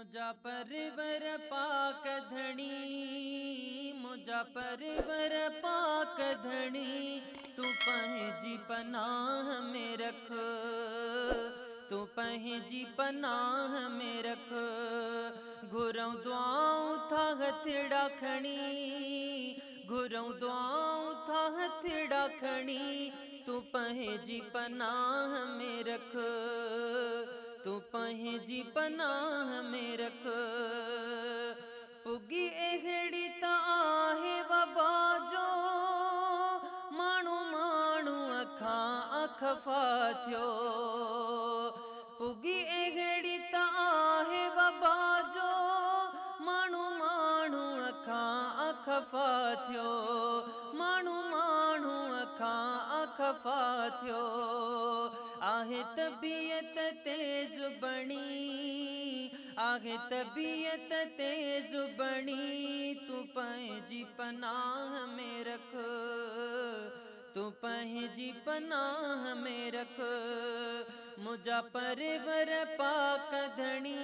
मुंहिंजा परवर पाक धणी, मुंहिंजा परवर पाक धणी, तूं पंहिंजी पनाह में रख, तूं पंहिंजी पनाह में रख। घुरूं दुआऊं था हथड़ा खणी, घुरूं दुआऊं था हथड़ा खणी, तूं पंहिंजी पनाह में रख, तूं पंहिंजी पनाह में रख। पुॻी अहिड़ी त आहे वबा जो, माण्हू माण्हूअ खां खफ़ा थियो। पुॻी अहिड़ी त आहे वबा जो, माण्हू माण्हूअ खां खफ़ा थियो, माण्हू माण्हूअ खां खफ़ा थियो। आहे तबीयत तेज़ बणी, आहे तबीयत तेज़ बणी, तूं पंहिंजी पनाह में रख, तूं पंहिंजी पनाह में रख। मुंहिंजा परवर पाक धणी,